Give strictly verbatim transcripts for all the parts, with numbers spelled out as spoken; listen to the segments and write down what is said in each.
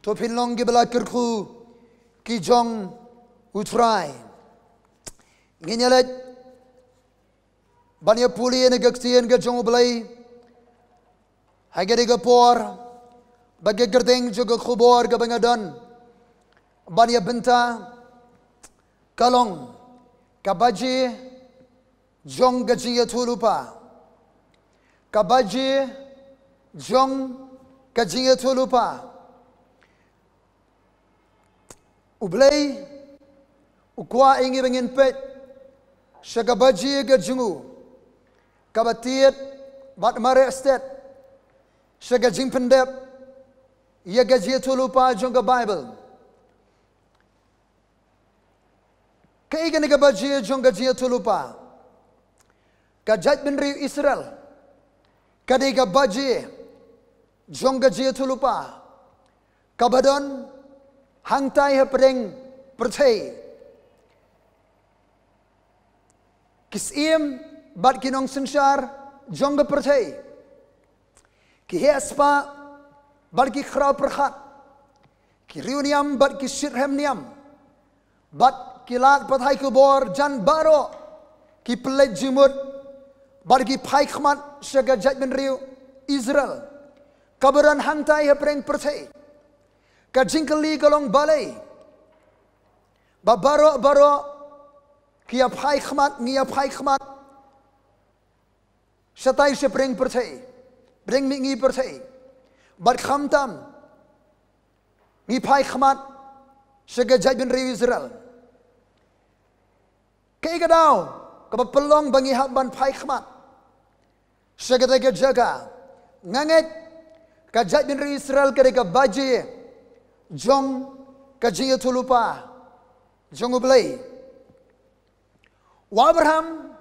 To phin long kiba la kyrkhu ki jong U Trai. Ngin ïa leit ban ïa pule na ka ktien ka jong U Blei ha kane ka por, bad ka kyrteng jong ka khubor kaba nga don ban ïa bynta ka long ka baje jong ka jingïathuhlypa. Ka baje jong ka jingïathuhlypa. U Blei u kwah ïa ngi ba ngin peit sha ka baje ka jong u, kaba tied bad mareh stet sha ka jingpyndep ïa ka jingïathuhlypa jong ka Baibl. Kaei kane ka baje jong ka jingïathuhlypa? Ka jaitbynriew Israel ka dei ka baje jong ka jingïathuhlypa kaba don hangtai hapdeng pyrthei. Ki syiem bad ki nongsynshar jong ka pyrthei, ki heh spah bad ki khraw pyrkhat, ki riewniam bad ki shitrhem niam, bad ki lad pathai khubor jan baroh ki pynleit jingmut bad ki phai khmat sha ka jaitbynriew Israel kaba don hangtai hapdeng pyrthei. Ka jingkylli ka long balei ba baroh baroh ki ïa phai khmat, ngi ïa phai khmat shatai shapdeng pyrthei, pdeng mihngi pyrthei, bad khamtam ngi phai khmat sha ka jaitbynriew Israel? Kaei ka daw kaba pynlong ba ngi hap ban phai khmat sha kata ka jaka? Nga ngeit ka jaitbynriew Israel ka dei ka baje jong ka jingïathuhlypa jong U Blei. U Abraham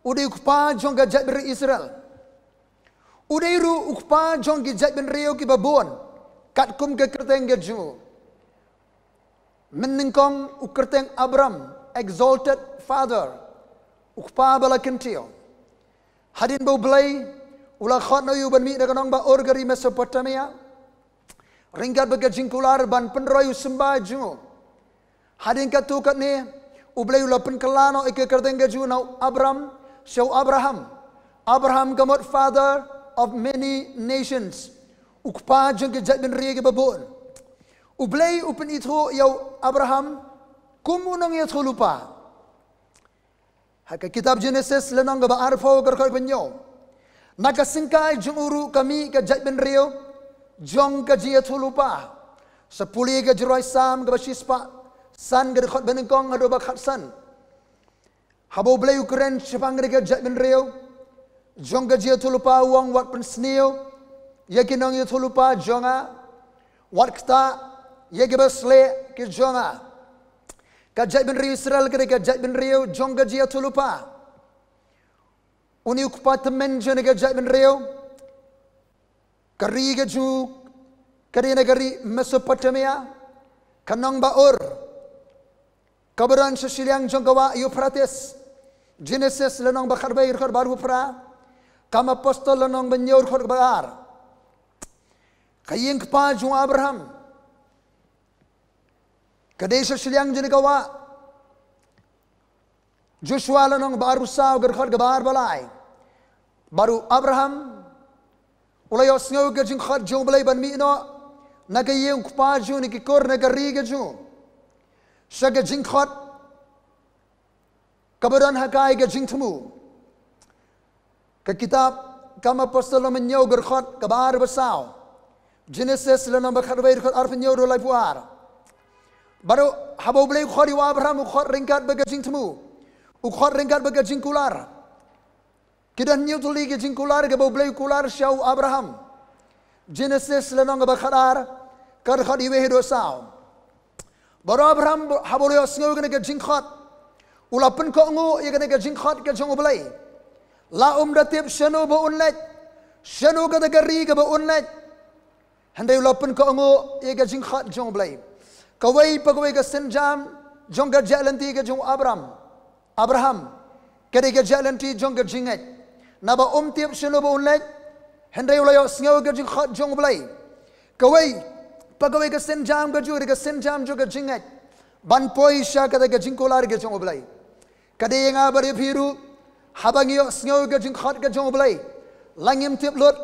u dei u kpa jong ka jaitbynriew Israel. U dei ruh u kpa jong ki jaitbynriew kiba bun katkum ka kyrteng ka jong u. Mynnyngkong u kyrteng Abram, exalted father, u kpa ba la kyntiew. Hadien ba U Blei u la khot noh ïa u ban mih na ka nongbah Ur ka ri Mesopotamia, ryngkat bad ka jingkular ban pynroi u symbai jong u. Hadien katto katne U Blei u la pynkylla noh ïa ka kyrteng ka jong u na u Abram sha u Abraham. Abraham ka mut father of many nations, u kpa jong ki jaitbynriew kiba bun. U Blei u pynithuh ïa u Abraham kum u nongïathuhlypa. Ha ka kitab Genesis lynnong kaba arphew ka dkhot ba hynñiew, na ka syngkai jong u ruh ka mih ka jaitbynriew jong ka jingïathuhlypa. Sa pule ka jingrwai Salm kaba shispah san ka dkhot ba nyngkong haduh ba khatsan. Haba U Blei u kren shaphang kane ka jaitbynriew jong ka jingïathuhlypa u ong, wat pynsniew ïa ki nongïathuhlypa jong nga, wat ktah ïa kiba slieh ki jong nga. Ka jaitbynriew Israel ka dei ka jaitbynriew jong ka jingïathuhlypa. Une u kpa tymmen jong ka jaitbynriew, ka ri ka jong u ka dei na ka ri Mesopotamia, ka nongbah Ur, kaba don sha shiliang jong ka wah Euphrates. Genesis lynnong ba khatwei ka dkhot ba arphew phra, Kam Apostol lynnong ba hynñiew ka dkhot ba ar. Ka ïing kpa jong u Abraham ka dei sha shiliang jong ka wah. Joshua lynnong ba arphew saw ka dkhot kaba ar bad lai. Bad u Abraham u la ïohsngew ka jingkhot jong U Blei ban mih noh na ka ïing u kpa jong u, na ki kur, na ka ri ka jong u, sha ka jingkhot kaba don ha ka ïa ka jingthmu. Ka kitab Kam Apostol lynnong ba hynñiew ka dkhot kaba ar bad saw. Genesis lynnong ba khatwei ka dkhot arphew hynñiew haduh laiphew ar. Bad haba U Blei u khot ïa u Abraham u khot ryngkat bad ka jingthmu, u khot ryngkat bad ka jingkular. Ki don hynñiew tylli ki jingkular kaba U Blei u kular sha u Abraham. Genesis lynnong kaba khatar ka dkhot iwei haduh saw. Bad u Abraham haba u la ïohsngew kane ka jingkhot, u la pynkohnguh ïa kane ka jingkhot ka jong U Blei. La um da tip shano ba un leit, shano kata ka ri kaba un leit. Hynrei u la pynkohnguh ïa ka jingkhot jong U Blei. Kawei pa kawei ka sienjam jong ka jingïaid lynti ka jong u Abraham, Abraham, ka dei ka jingïaid lynti jong ka jingngeit. Naba um tip shano ba un leit, hynrei u la ïohsngew ka jingkhot jong U Blei. Kawei Ba kawei ka sienjam ka jong ka, ka sienjam jong ka jingngeit ban poi sha kata ka jingkular ka jong U Blei. Ka dei ïa nga bad ïa phi ruh, haba ngi ïohsngew ïa ka jingkhot ka jong U Blei, la ngim tip lut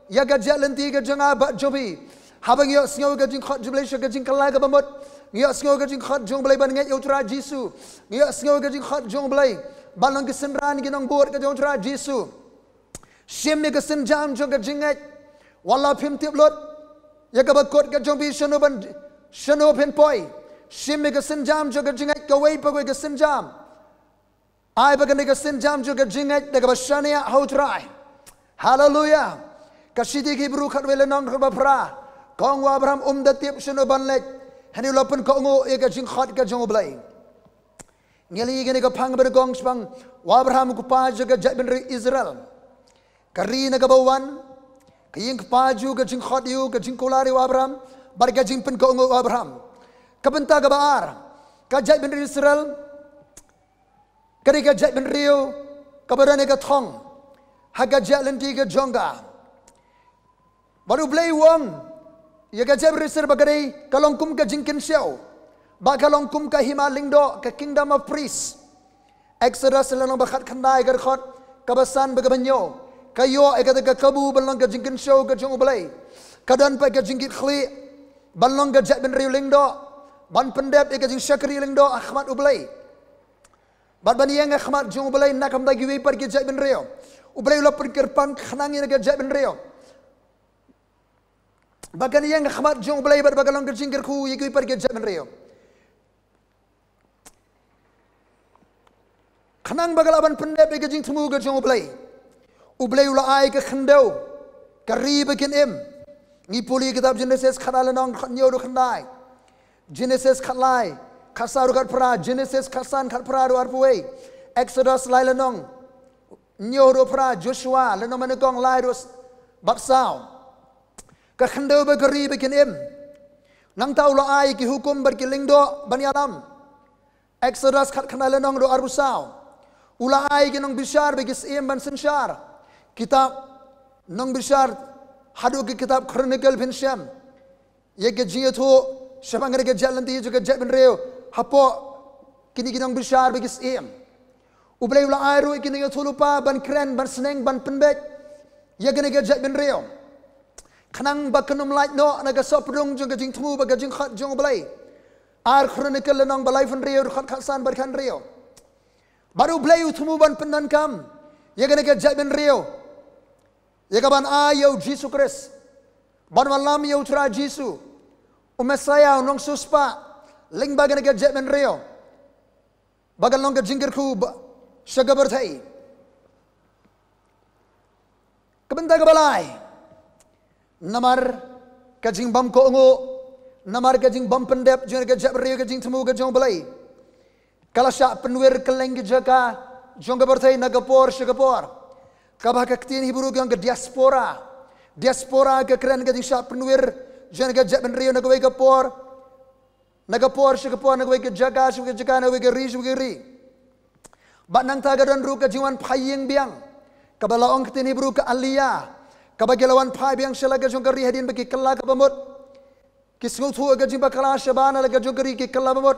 ïa ka jingïaid lynti ka jong nga bad jong phi. Haba ngi ïohsngew ïa ka jingkhot jong U Blei sha ka jingkylla kaba mut, ngi ïohsngew ïa ka jingkhot jong U Blei ban ngeit ïa U Trai Jisu, ngi ïohsngew ïa ka jingkhot jong U Blei ban long ki synran ki nongbud ka jong U Trai Jisu. Shim ïa ka sienjam jong ka jingngeit. Wat la phim tip lut ïa kaba kut ka jong phi, shano ban, shano phin poi, shim ïa ka sienjam jong ka jingngeit, kawei pa kawei ka sienjam. Ai ba kane ka sienjam jong ka jingngeit da kaba shaniah ha U Trai. Haleluya. Ka shithi ki Hebru khatwei lynnong khatphra, ka ong, u Abraham um da tip shano ban leit, hynrei u la pynkohnguh ïa ka jingkhot ka jong U Blei. Ngi la ïohi kane ka phang ba nyngkong shaphang u Abraham, u kpa jong ka jaitbynriew Israel. Ka ri na kaba u wan, ka ïing kpa jong u, ka jingkhot ïa u, ka jingkular ïa u Abraham bad ka jingpynkohnguh ïa u Abraham. Ka bynta kaba ar, ka jaitbynriew Israel ka dei ka jaitbynriew kaba don ïa ka thong ha ka jingïaid lynti ka jong ka. Bad U Blei u ong ïa ka jaitbynriew Israel ba ka dei, ka long kum ka jingkynshew, ba ka long kum ka hima lyngdoh, ka kingdom of priests. Exodus lynnong ba khatkhyndai, ka dkhot kaba san bad kaba hynñiew, ka ïoh ïa kata ka kabu ban long ka jingkynshew ka jong U Blei. Ka don pat ka jingkitkhlieh ban long ka jaitbynriew lyngdoh, ban pyndep ïa ka jingshakri lyngdoh ha khmat U Blei bad ban ïeng ha khmat jong U Blei na ka bynta kiwei pat ki jaitbynriew. U Blei u la pynkyrpang khnang ïa ka jaitbynriew ba kan ïeng ha khmat jong U Blei bad ba kan long ka jingkyrkhu ïa kiwei pat ki jaitbynriew. Khnang ba ka lah ban pyndep ïa ka jingthmu ka jong U Blei, U Blei u la ai ka khyndew, ka ri ba kin im. Ngi pule kitab Genesis khatar lynnong, khathynñiew haduh khatkhyndai. Genesis khatlai, khatsaw haduh khatphra. Genesis khatsan, khatphra haduh arphew wei. Exodus lai lynnong, hynñiew haduh phra. Joshua lynnong ba nyngkong, lai haduh s-, bad saw. Ka khyndew bad ka ri ba kin im. Nangta u la ai ki hukum bad ki lyngdoh ban ïalam. Exodus khatkhyndai lynnong haduh arphew saw. U la ai ki nongbishar bad ki syiem ban synshar. Kitab Nongbishar haduh ki kitab Chronicle phin shem ïa ka jingïathuh shaphang ka jingïaid lynti jong ka jaitbynriew hapoh kine ki nongbishar bad ki syiem. U Blei u la ai ruh ïa ki nongïathuhlypa ban kren, ban sneng, ban pynbeit ïa kane ka jaitbynriew, khnang ba kan ym lait noh na ka sohpdung jong ka jingthmu bad ka jingkhot jong U Blei. Ar Chronicle lynnong ba laiphew hynriew, dkhot khatsan bad khathynriew. Bad U Blei u thmu ban pyndonkam ïa kane ka jaitbynriew ïa ka ban ai ïa U Jisu Khrist, ban wallam ïa U Trai Jisu, U Messaïah, U Nongsiewspah, lyngba kane ka jaitbynriew, ba kan long ka jingkyrkhu ba sha ka pyrthei. Ka bynta kaba lai, namar ka jingbymkohnguh, namar ka jingbym pyndep jong ka jaitbynriew ïa ka jingthmu ka jong U Blei, ka la shah pynwir kylleng ki jaka jong ka pyrthei na ka por sha ka por. Kaba ha ka ktien Hebru ki ong ka diaspora. Diaspora ka kren ka jingshah pynwir jong ka jaitbynriew na kawei ka por, na ka por sha ka por, na kawei ka jaka sha kawei ka jaka, na kawei ka ri sha kawei ka ri. Bad nangta ka don ruh ka jingwan phai ïing biang, kaba la ong ka ktien Hebru ka aliyah, kaba ki la wan phai biang sha la ka jong ka ri hadien ba ki kylla kaba mut. Ki sngewthuh ïa ka jingbakla shabar na la ka jong ka ri, ki kylla ba mut.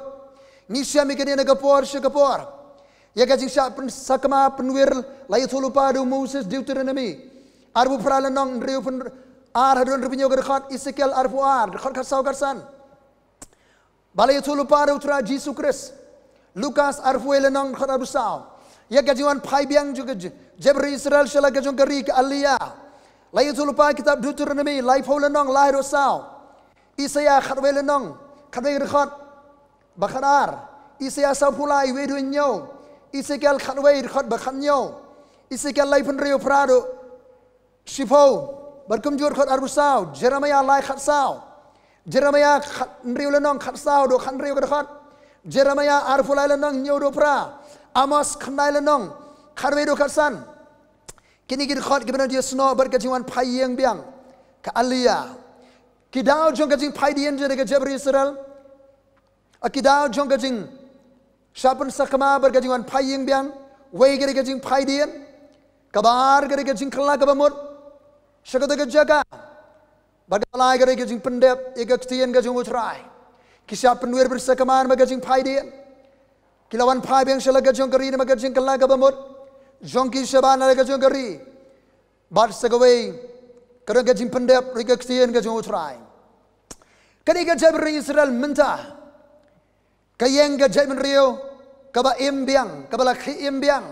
Ngi shem ïa kane na ka por sha ka por. Ïa ka jingshah pynsakma pynwir, la ïathuhlypa da u Moses, Deuteronomy arphew phra lynnong, hynriew phew ar haduh hynriewphew hynñiew ka dkhot, Esekiel arphew ar, dkhot khatsaw khatsan. Ba la ïathuhlypa da U Trai Jisu Khrist, Lukas arphew wei lynnong, dkhot arphew saw, ïa ka jingwan phai biang jong ka j-, jaitbynriew Israel sha la ka jong ka ri, ka aliyah. La ïathuhlypa kitab Deuteronomy laiphew lynnong, lai haduh saw. Isaïah khatwei lynnong, khatwei ka dkhot ba khatar. Isaïah sawphew lai, wei haduh hynñiew. Esekiel khatwei, dkhot ba khathynñiew. Esekiel laiphew hynriew, phra haduh shiphew bad kumjuh, dkhot arphew saw. Jeremiah lai khatsaw. Jeremiah khathynriew lynnong, khatsaw haduh khathynriew ka dkhot. Jeremiah arphew lai lynnong, hynñiew haduh phra. Amos khyndai lynnong, khatwei haduh khatsan. Kine ki dkhot kiba don jingïasnoh bad ka jingwan phai ïing biang, ka aliyah. Ki daw jong ka jingphai dien jong ka jaitbynriew Israel, a, ki daw jong ka jingshah pynsakma bad ka jingwan phai ïing biang. Wei ka dei ka jingphai dien. Kaba ar ka dei ka jingkylla kaba mut sha kata ka jaka. Bad kaba lai ka dei ka jingpyndep ïa ka ktien ka jong U Trai. Ki shah pynwir pyrshah kman ba ka jingphaidien. Ki la wan phai biang sha la ka jong ka ri namar ka jingkylla kaba mut jong ki shabar na la ka jong ka ri. Bad sa kawei ka don ka jingpyndep ïa ka ktien ka jong U Trai. Kane ka jaitbynriew Israel mynta ka ïeng ka jaitbynriew kaba im biang, kaba la khie im biang.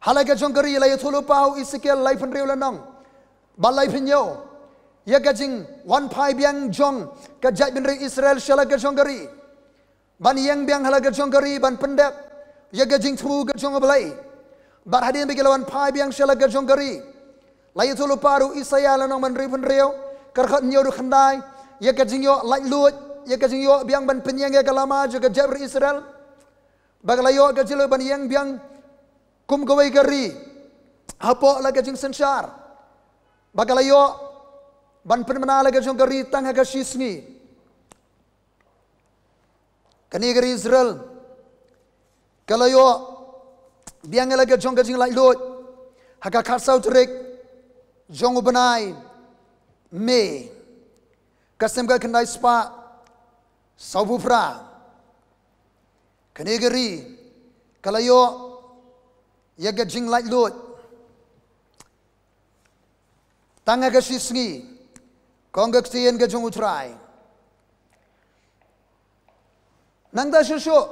Ha la ka jong ka ri, la ïathuhlypa u Esekiel laiphew hynriew lynnong bad laiphew hynñiew ïa ka jingwan phai biang jong ka jaitbynriew Israel sha la ka jong ka ri. Ban ïeng biang ha la ka jong ka ri ban pyndep ïa ka jingthmu ka jong U Blei. Bad hadien ba ki la wan phai biang sha la ka jong ka ri, la ïathuhlypa da u Isaïah lynnong ba hynriewphew hynriew, ka dkhot hynñiew haduh khyndai, ïa ka jingïoh laitluid, ïa ka jingïoh biang ban pynïeng ïa ka lama jong ka jaitbynriew Israel. Ba ka la ïoh ka jinglaitluid ban ïeng biang kum kawei ka ri hapoh la ka jingsynshar. Ba ka la ïoh ban pynbna la ka jong ka ri tang ha ka shisngi. Kane ka ri Israel ka la ïoh biang ïa la ka jong ka jinglaitluid ha ka khatsaw tarik jong u bnai May, ka snem ka khyndai spah sawphew phra. Kane ka ri ka la ïoh ïa ka jinglaitluid tang ha ka shisngi, ka ong ka ktien ka jong U Trai. Nangta shuh shuh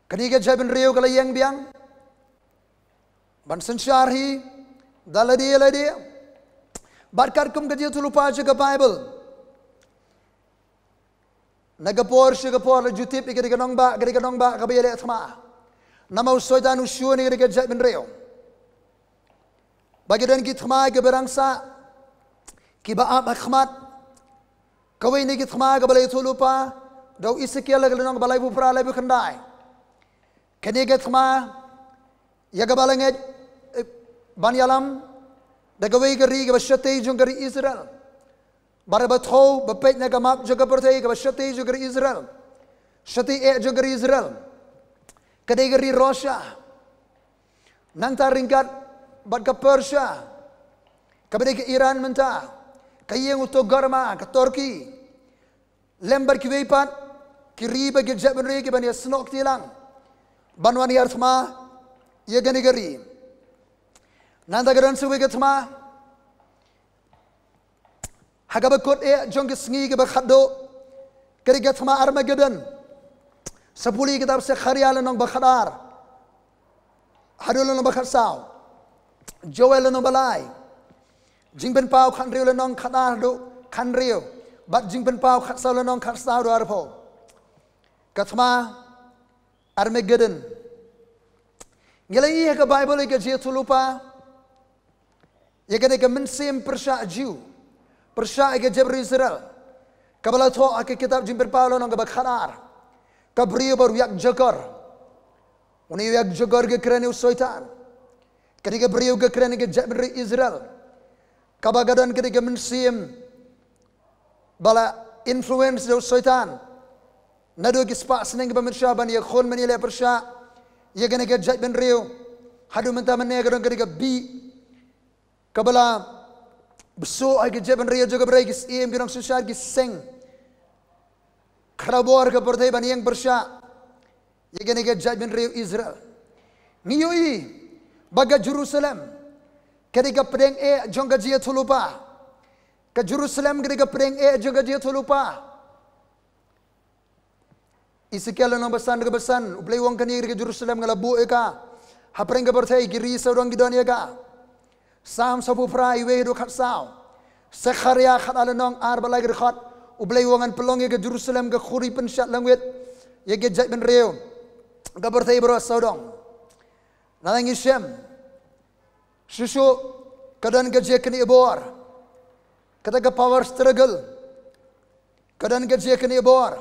kane ka jaitbynriew ka la ïeng biang ban synshar hi da lade lade. Bad katkum ka jingïathuhlypa jong ka Baibl, na ka por sha ka por la ju tip ïa ka dei ka nongbah, ka dei ka nongbah kaba ïaleh thma. Namar u Soitan u shun ïa ka dei ka jaitbynriew ba ki don ki thma kiba rangsa, kiba ap ha khmat. Kawei na ki thma kaba la ïathuhlypa da u Esekiel ha ka lynnong ba laiphew phra, laiphew khyndai. Kane ka thma ïa kaba la ngeit, eh, ban ïalam da kawei ka ri kaba shatei jong ka ri Israel. Bad ba thew, ba peit na ka map jong ka pyrthei, kaba shatei jong ka ri Israel, shatei eh jong ka ri Israel, ka dei ka ri Russia. Nangta ryngkat bad ka Persia, kaba dei ka Iran mynta, ka ïing uto Garma, ka Turkey, lem bad kiwei pat ki ri bad ki jaitbynriew kiban ïasnoh kti lang ban wan ïar thma ïa kane ka ri. Nangta ka don sa kawei ka thma ha kaba kut eh jong ka sngi kaba khatduh, ka dei ka thma Armageddon. Sa pule kitab Sekharia lynnong ba khatar haduh lynnong ba khatsaw, Joel lynnong ba lai, Jingpynpaw khathynriew lynnong khatar haduh khathynriew, bad Jingpynpaw khatsaw lynnong khatsaw haduh arphew. Ka thma Armageddon. Ngi la ïohi ha ka Baibl ïa ka jingïathuhlypa ïa kane ka mynsiem pyrshah Jiw, pyrshah ïa ka jaitbynriew Israel, kaba la thoh ha ka kitab Jingpynpaw lynnong kaba khatar. Ka briew ba u ïakjakor. Une u ïakjakor ka kren ïa u Soitan. Kane ka briew ka kren ïa ka jaitbynriew Israel, kaba ka don kane ka mynsiem ba la influence da u Soitan naduh ki spah snem kiba mynshwa ban ïakhun ban ïaleh pyrshah ïa kane ka jaitbynriew. Haduh mynta mynne ka don kane ka bih kaba la bsuh ha ka jaitbynriew jong ka briew, ki syiem, ki nongsynshar, ki seng khadbor ka pyrthei ban ïeng pyrshah ïa kane ka jaitbynriew Israel. Ngi ïohi ba ka Jerusalem ka dei ka pdeng eh jong ka jingïathuhlypa. Ka Jerusalem ka dei ka pdeng eh jong ka jingïathuhlypa. Esekiel lynnong ba san, ka ba san, U Blei u ong, kane ka dei ka Jerusalem nga la buh ïa ka ha pdeng ka pyrthei, ki ri sawdong ki don ïa ka. Salm sawphew phra, wei haduh khatsaw. Sekharia khatar lynnong ar bad lai, ka dkhot, U Blei u ong, ngan pynlong ïa ka Jerusalem ka khuri pynshad langwit ïa ka jaitbynriew ka pyrthei baroh sawdong. Nangta ngi shem shuh shuh ka don ka jingkynnoh bor, kata ka power struggle. Ka don ka jingkynnoh bor,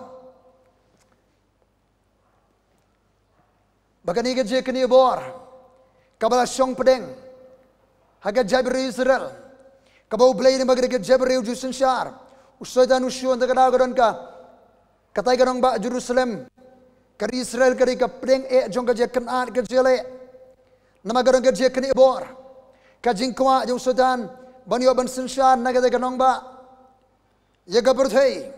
ba kane ka jingkynnoh bor kaba la shong pdeng ha ka jaitbynriew Israel, kaba U Blei ne ba ka dei ka jaitbynriew ju synshar, u Soitan u shun. Te ka daw ka don ka Katai ka nongbah Jerusalem, ka ri Israel ka dei ka pdeng eh jong ka jingkynad ka jingïaleh. Namar ka don ka jingkynnoh bor, ka jingkwah jong u Soitan ban ïoh ban synshar na kata ka nongbah ïa ka pyrthei.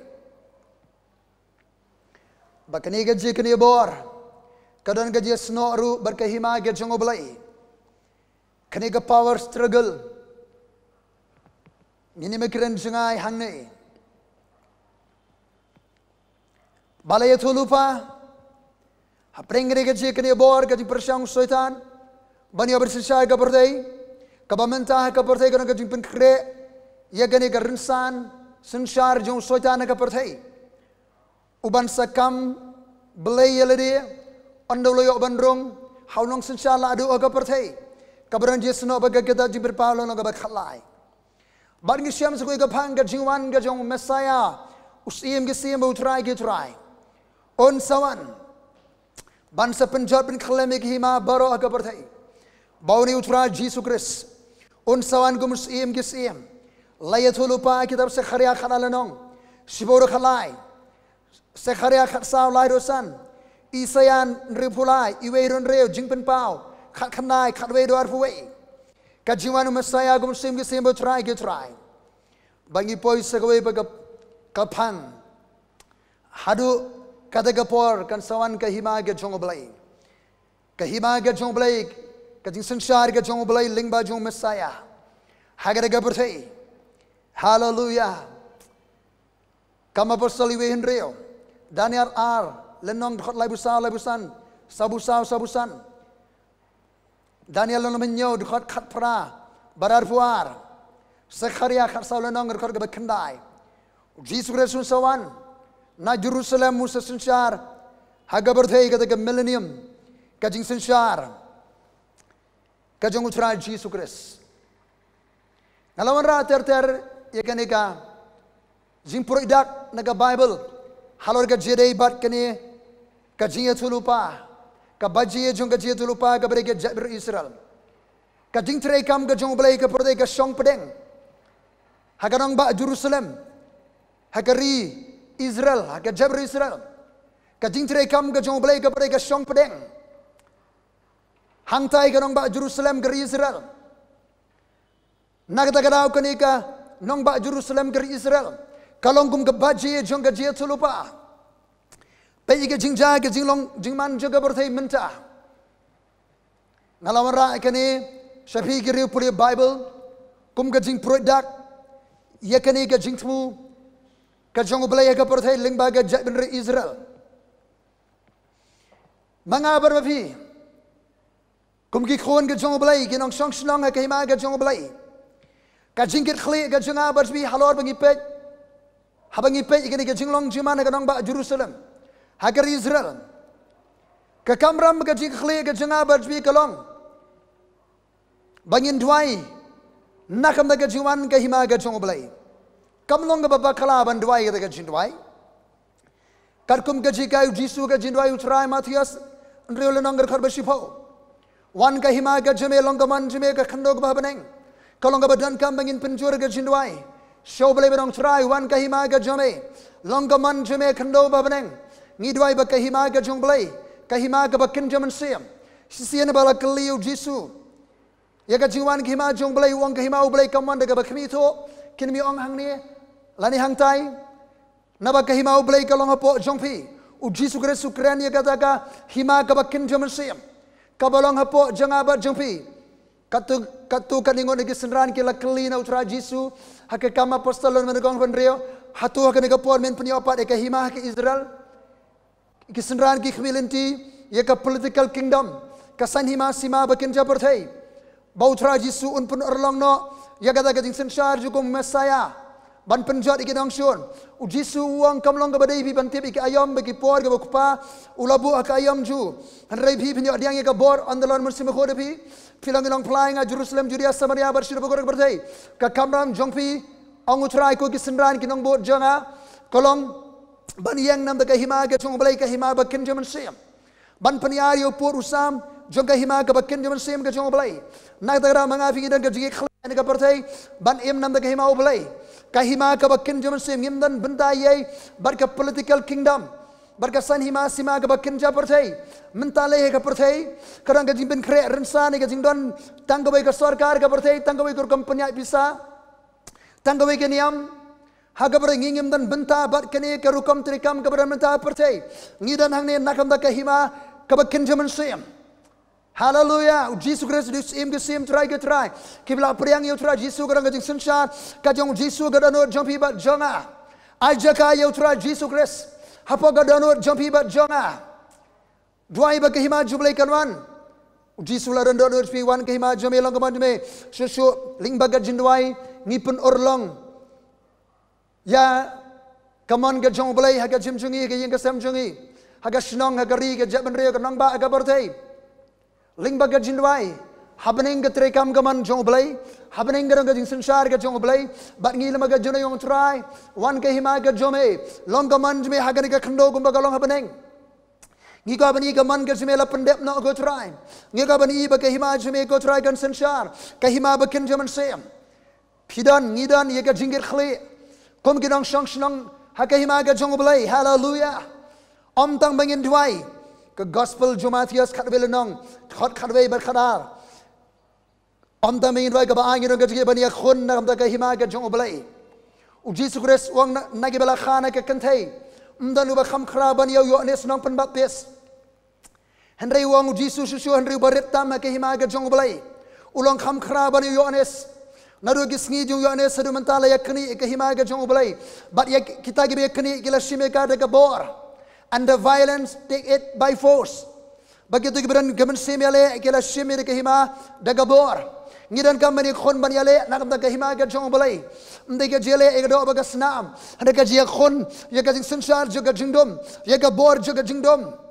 Ba kane ka jingkynnoh bor ka don ka jingsnoh ruh bad ka hima ka jong U Blei. Kane ka power struggle ngin ym kren jngai hangne. Ba la ïathuhlypa hapdeng kane ka jingkynnoh bor ka jingpyrshang u Soitan ban ïoh ban synshar ka pyrthei. Kaba mynta ha ka pyrthei ka don ka jingpynkhreh ïa kane ka rynsan synshar jong u Soitan ha ka pyrthei. U ban sa kam blei ïa lade, ynda u la ïoh ban rung ha u nongsynshar lahduh ha ka pyrthei. Kaba don jingsnoh bad ka kitab Jingpynpaw lynnong kaba khatlai. Bad ngi shem sa kawei ka phang ka jingwan ka jong u Messaïah, u Syiem ki syiem bad u Trai ki trai. Un sa wan ban sa pynjot pynkhlem ïa ka hima baroh ha ka pyrthei. Ba une u Trai Jisu Khrist un sa wan kum u Syiem ki syiem. La ïathuhlypa ha kitab Sekharïah khatlai lynnong shiphew khatlai, Sekharïah khatsaw lai hynriewsan, Isaïah hynriewphew lai, Iwei hynriew, Jingpynpaw khatkhyndai, khatwei haduh arphew wei. Ka jingwan u Messaïah kum u Syiem ki syiem bad u Trai ki trai. Ba ngi poi sa kawei pat ka, ka phang haduh kata ka por kan sa wan ka hima ka jong U Blei. Ka hima ka jong U Blei, ka jingsynshar ka jong U Blei lyngba jong u Messaïah ha kata ka pyrthei. Haleluia. Kam Apostol Iwei hynriew, Daniel ar lynnong dkhot laiphew saw laiphew san, sawphew saw sawphew san. Daniel lynnong hynñiew dkhot khatphra bad arphew ar. Sekharïah khatsaw lynnong dkhot kaba khyndai. U Jisu Khrist un sa wan na Jerusalem, un sa synshar ha ka pyrthei kata ka millennium, ka jingsynshar ka jong u Trai Jisu Khrist. Nga la wanrah ter ter ïa kane ka jingpyrshang na ka Baibl halor ka jingïadei bad kane ka jingïathuhlypa, ka baje jong ka jingïathuhlypa kaba dei ka jaitbynriew Israel. Ka jingtreikam ka jong U Blei ha ka pyrthei ka shong pdeng ha ka nongbah Jerusalem, ha ka ri Israel, ha ka jaitbynriew Israel. Ka jingtreikam ka jong U Blei ha ka pyrthei ka shong pdeng hangtai ka nongbah Jerusalem, ka ri Israel. Na kata ka daw kane ka nongbah Jerusalem, ka ri Israel, ka long kum ka baje jong ka jingïathuhlypa. Peit ïa ka jingjia ka jinglong jingman jong ka pyrthei mynta. Nga la wanrah ïa kane sha phi ki riew pule Baibl kum ka jingpyrshang ïa kane ka jingthmu ka jong U Blei ha ka pyrthei lyngba ka jaitbynriew Israel. Ma nga bad ma phi kum ki khun ka jong U Blei, ki nongshong shnong ha ka hima ka jong U Blei, ka jingkitkhlieh ka jong nga bad phi halor ba ngi peit, haba ngi peit ïa kane ka jinglong jingman ha ka nongbah Jerusalem, ha ka ri Israel, ka kamram ka jingkitkhlieh ka jong nga bad phi ka long ba ngin duwai na ka bynta ka jingwan ka hima ka jong U Blei. Kam long kaba bakla ban duwai kata ka jingduwai. Katkum ka jinghikai U Jisu ka jingduwai, U Trai, Mathaios hynriew lynnong dkhot ba shiphew: Wan ka hima ka jong me, long ka mon jong me ka khyndew kaba ha bneng. Ka long kaba donkam ba ngin pynjur ka jingduwai sha U Blei ba nongtrai, wan ka hima ka jong me, long ka mon jong me khyndew kaba ha bneng. Ngi duwai ba ka hima ka jong U Blei, ka hima kaba kynja mynsiem. Shisien ba la kylli U Jisu ïa ka jingwan ka hima jong U Blei, u ong ka hima U Blei kam wan da kaba khmih thuh, kin ym ong hangne lane hangtai. Naba ka hima U Blei ka long hapoh jong phi. U Jisu Khrist u kren ïa kata ka hima kaba kynja mynsiem kaba long hapoh jong nga bad jong phi. Katto, katto katne ngut na ki synran ki la kylli na U Trai Jisu ha ka Kam Apostol lynnong kaba hynriew: Hato ha kane ka por men pynïoh pat ïa ka hima ha ka Israel? Ki synran ki khmih lynti ïa ka political kingdom, ka saiñ hima sima ba kynja pyrthei, ba U Trai Jisu un pynurlong noh ïa kata ka jingsynshar jong u Messaïah ban pynjot ïa ki nongshun. U Jisu u ong kam long kaba dei phi ban tip ïa ka aïom bad ki por kaba u Kpa u la buh ha ka aïom jong u. Hynrei phi phin ïoh pdiang ïa ka bor ynda la wan u Mynsiem Bakhuid ha phi. Phi long ki longphla ïa nga ha Jerusalem, Judea, Samaria bad shaduh baroh ka pyrthei. Ka kamram jong phi, ong U Trai, ko ki synran ki nongbud jong nga, ka long ban ïeng nam da ka hima ka jong U Blei, ka hima ba kynja mynsiem, ban pynïar ïa u pud u sam jong ka hima kaba kynja mynsiem ka jong U Blei. Na kata ka daw ma nga phi ngi don ka jingkitkhlieh na ka pyrthei ban im nam da ka hima U Blei, ka hima kaba kynja mynsiem. Ngim don bynta ei ei bad ka political kingdom, bad ka saiñ hima sima kaba kynja pyrthei. Mynta lei ha ka pyrthei ka don ka jingpynkhreh rynsan ïa ka jingdon tang kawei ka sorkar ha ka pyrthei, tang kawei ka rukom pynïaid pisa. Tang kawei ka niam, ha kaba ngi ngim don bynta bad kane ka rukom treikam kaba don mynta ha pyrthei. Ngi don hangne na ka bynta ka hima kaba kynja mynsiem. Haleluya. U Jisu Khrist u dei u Syiem ki syiem, Trai ki trai. Kiba la pdiang ïa u Trai Jisu ka don ka jingsynshar. Ka jong u Jisu ka dohnud jong phi bad jong nga. Ai jaka ïa u Trai Jisu Khrist hapoh ka dohnud jong phi bad jong nga. Duwai ba ka hima jong u Blei kan wan. U Jisu la don dohnud, phi wan ka hima jong me, long ka mon jong me. Shuh shuh, lyngba ka jingduwai ngi pynurlong ïa ka mon ka jong u Blei ha ka jingim jong ngi, ha ka ïing ka sem jong ngi, ha ka shnong, ha ka ri, ka jaitbynriew, ka nongbah, ha ka pyrthei. Lyngba ka jingduwai, hapdeng ka treikam ka mon jong u Blei, hapdeng ka dong ka jingsynshar ka jong u Blei, bad ngi lem ka jingduwai ong, Trai, wan ka hima ka jong me, long ka mon jong me ha kane ka khyndew kumba ka long hapdeng. Ngi kwah ban ïohi ka mon ka jong me la pyndep noh, ko Trai. Ngi kwah ban ïohi ba ka hima jong me, ko Trai, kan synshar, ka hima ba kynja mynsiem. Phi don, ngi don ïa ka jingkitkhlieh kum ki nongshong shnong ha ka hima ka jong u Blei. Haleluya. Ym tang ba ngin duwai. Ka Gospel jong u Mathaios khatwei lynnong, dkhot khatwei bad khatar. Ym tang ba ngin duwai, kaba ai ngi ruh ka jingkitkhlieh ban ïakhun na ka bynta ka hima ka jong u Blei. U Jisu Khrist u ong na, na kiba la kha na ka kynthei, ym don uba kham khraw ban ïa u Ïoannis Nongpynbaptis. Hynrei u ong u Jisu shuh shuh, hynrei uba rit tam ha ka hima ka jong u Blei u long kham khraw ban ïa u Ïoannis. Naduh ki sngi jong u Ïoannis haduh mynta la ïaknieh ïa ka hima ka jong u Blei. Bad ïa kita kiba ïaknieh ki la shim ïa ka da ka bor. And the violence take it by force. Bad kito kiba don ka mynsiem ïaleh ki la shim ïa ka hima da ka bor. Ngi donkam ban ïakhun ban ïaleh na ka bynta ka hima ka jong u Blei. Ym dei ka jingïaleh ïa ka doh bad ka snam. Hynrei ka jingïakhun ïa ka jingsynshar jong ka jingdum, ïa ka bor jong ka jingdum.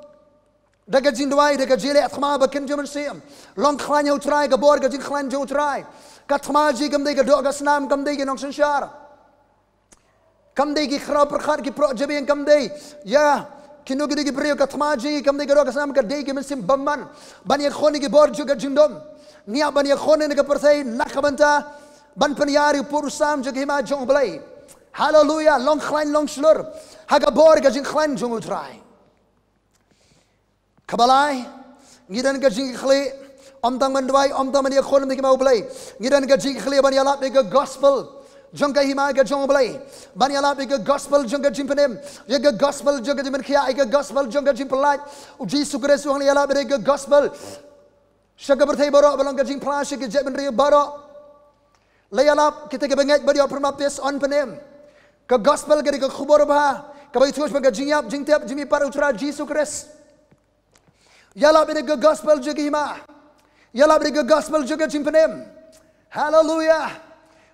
Da ka jingduwai, da ka jingïaleh thma ba kynja mynsiem. Long khlaiñ ha u Trai, ka bor ka jingkhlaiñ jong u Trai. Ka thma jong ngi kam dei ka doh ka snam, kam dei ki nongsynshar. Kam dei ki khraw pyrkhat, ki proh jabieng, kam dei ïa kino kino ki briew. Ka thma jong ngi kam dei ka doh ka snam, ka dei ki mynsiem bymman ban ïakhun ïa ki bor jong ka jingdum. Ngi hap ban ïakhun ïa ka pyrthei na ka bynta ban pynïar ïa u pud u sam jong ka hima jong u Blei. Haleluya, long khlaiñ long shlur ha ka bor ka jingkhlaiñ jong u Trai. Kaba lai, ngi don ka jingkitkhlieh, ym tang ban duwai, ym tang ban ïakhun ïa ka hima u Blei. Ngi don ka jingkitkhlieh ban ïalap ïa ka gospel jong ka hima ka jong u Blei. Ban ïalap ïa ka gospel jong ka jingpynim, ïa ka gospel jong ka jingpynkhiah, ïa ka gospel jong ka jingpyllait. U Jisu Khrist u ong ïalap ïa ka gospel sha ka pyrthei baroh, ba long ka jingphla sha ki jaitbynriew baroh. La ïalap, kita kiba ngeit bad ïoh pynbaptis yn pynim. Ka gospel ka dei ka khubor babha kaba ïathuh shaphang ka jingïap jingtep jingmihpat u Trai Jisu Khrist. Ïalap ïa ka gospel jong ka hima. Ïalap ïa ka gospel jong ka jingpynim. Haleluya.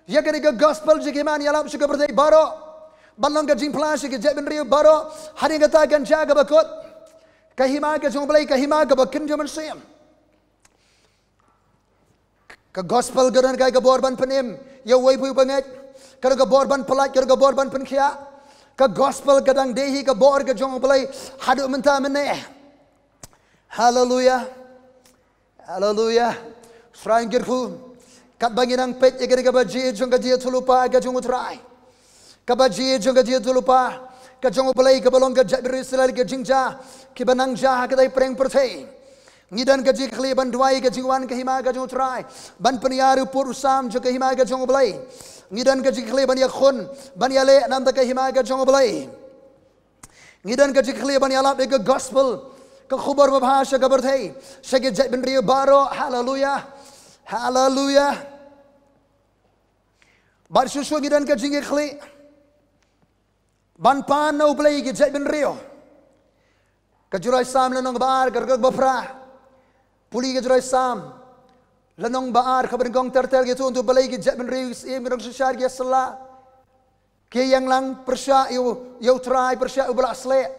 Ïa ka dei ka gospel jong ka hima, ïalap sha ka pyrthei baroh, ban long ka jingphla sha ki jaitbynriew baroh. Hadien kata kan jia kaba kut. Ka hima ka jong u Blei, ka hima kaba kynja mynsiem. Ka gospel ka don ka, ka bor ban pynim ïa uwei pa uwei ba ngeit. Ka don ka bor ban pyllait, ka don ka bor ban pynkhiah. Ka gospel ka dang dei hi ka bor ka jong u Blei haduh mynta mynne. Haleluya. Haleluya. Shrine kyrkhu. Katba ngi nang peit ïa ka dei kaba jia jong ka jingïathuh lypa ka jong u Trai. Kaba jia jong ka jingïathuh lypa ka jong u Blei, kaba long ka jaitbynriew Israel, ka jingjia kiba nang jia ha katei pyrthei. Ngi don ka jingkitkhlieh ban duwai ka jingwan ka hima ka jong u Trai, ban pynïar u pud u sam jong ka hima ka jong u Blei. Ngi don ka jingkitkhlieh ban ïakhun, ban ïaleh na ka bynta ka hima ka jong u Blei. Ngi don ka jingkitkhlieh ban ïalap ïa ka gospel, ka khubor babha sha ka pyrthei, sha ki jaitbynriew baroh. Haleluya. Haleluya. Bad shuh shuh ngi don ka jingkitkhlieh ban pan na u Blei ïa ki jaitbynriew. Ka Jingïasyrdoh Salm lynnong ba ar, ka dkhot ba phra. Pule ka Jingïasyrdoh Salm lynnong ba ar, kaba nyngkong ter ter, ki ïathuh, to balei ki jaitbynriew, ki syiem, ki nongsynshar ki ïasylla, ki ïeng lang pyrshah ïa u, ïa u Trai, pyrshah ïa uba la sleh.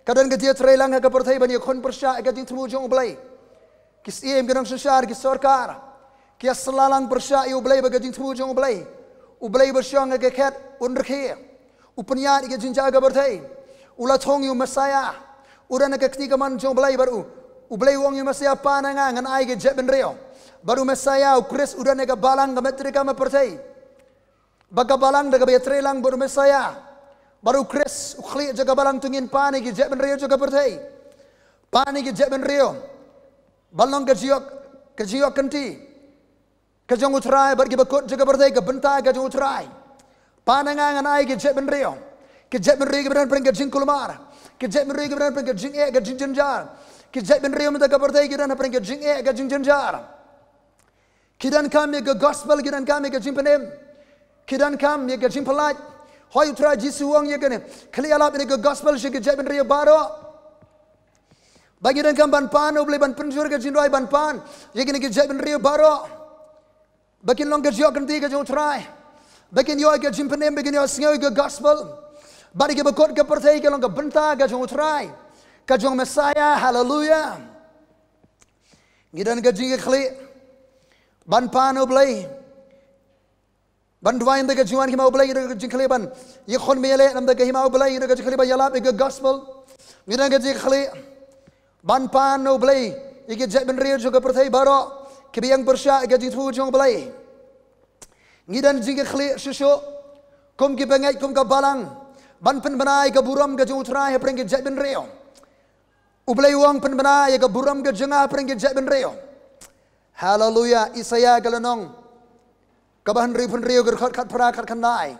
Ka don ka jingïatreilang ha ka pyrthei ban ïakhun pyrshah ïa ka jingthmu jong u Blei. Ki syiem, ki nongsynshar, ki sorkar, ki ïasylla lang pyrshah ïa u Blei bad ka jingthmu jong u Blei. U Blei uba shong ha ka khet un rkhie, u pynïaid ïa ka jingjia ka pyrthei. U la thung ïa u Messaïah, u don ha ka kti kamon jong u Blei, bad u, u Blei u ong ïa u Messaïah, pan na nga, ngan ai ïa ki jaitbynriew. Bad u Messaïah, u Khrist, u don ha ka balang ka met treikam ha pyrthei. Bad ka balang da kaba ïatreilang bad u Messaïah. Bad u Khrist u khlieh jong ka balang, to ngin pan ïa ki jaitbynriew jong ka pyrthei. Pan ïa ki jaitbynriew ban long ka jingïoh, ka jingïoh kynti ka jong u Trai, bad kiba kut jong ka pyrthei, ka bynta ka jong u Trai. Ba na nga ngan ai ki jaitbynriew. Ki jaitbynriew kiba don hapdeng ka jingkulmar. Ki jaitbynriew kiba don hapdeng ka jingeh ka jingjynjar. Ki jaitbynriew mynta ka pyrthei ki don hapdeng ka jingeh ka jingjynjar. Ki donkam ïa ka gospel, ki donkam ïa ka jingpynim. Ki donkam ïa ka jingpyllait. Hooid, U Trai Jisu u ong ïa kane, khie ïalap ïa ka gospel sha ki jaitbynriew baroh. Ba ngi donkam ban pan, U Blei ban pynjur ka jingduwai ban pan ïa kine ki jaitbynriew baroh. Ba kin long ka jingïoh kynti ka jong U Trai. Ba kin ïoh ïa ka jingpynim, ba kin ïoh sngew ïa ka gospel. Bad ïa kiba kut ka pyrthei kin long ka bynta ka jong U Trai, ka jong Messiah. Haleluia. Ngi don ka jingkitkhlieh ban pan, U Blei, ban duwai na ka bynta ka jingwan ka hima U Blei. Ngi don ka jingkitkhlieh ban ïakhun ïaleh na ka bynta ka hima U Blei. Ngi don ka jingkitkhlieh ban ïalap ïa ka gospel. Ngi don ka jingkitkhlieh ban pan, U Blei, ïa ki jaitbynriew jong ka pyrthei baroh kiba ïeng pyrshah ïa ka jingthmu jong U Blei. Ngi don jingkitkhlieh shuh shuh kum ki bangeit, kum ka balang, ban pynbna ïa ka burom ka jong U Trai hapdeng ki jaitbynriew. U Blei u ong, pynbna ïa ka burom ka jong nga hapdeng ki jaitbynriew. Haleluia. Isaïah ka lynnong kaba hynriewphew hynriew, ka dkhot khatphra khatkhyndai.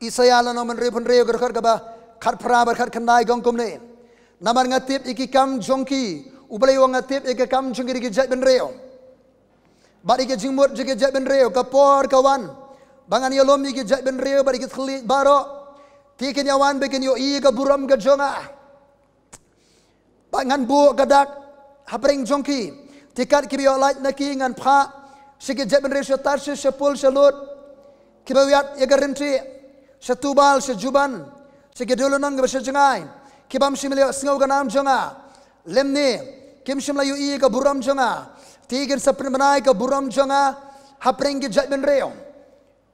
Isaïah lynnong hynriewphew hynriew, ka dkhot kaba khatphra bad khatkhyndai, ka ong kumne: Namar nga tip ïa ki kam jong ki, U Blei u ong, nga tip ïa ki kam jong ki da ki jaitbynriew bad ïa ki jingmut jong ki jaitbynriew. Ka por ka wan ba ngan ïalum ïa ki jaitbynriew bad ïa ki thylliej baroh. Te kin ïawan ba kin ïohi ïa ka burom ka jong nga. Ba ngan buh ka dak hapdeng jong ki. Te kat kiba ïoh lait na ki ngan phah sha ki jaitbynriew sha Tarshish, sha Pul, sha Lud, kiba ïaid ïa ka ryntieh, sha Tubal, sha Javan, sha ki dewlynnong kiba sha jngai, ki bym shym la ïohsngew ka nam jong nga, lymne kim shym la ïohi ïa ka burom jong nga. Te kin sa pynbna ïa ka burom jong nga hapdeng ki jaitbynriew.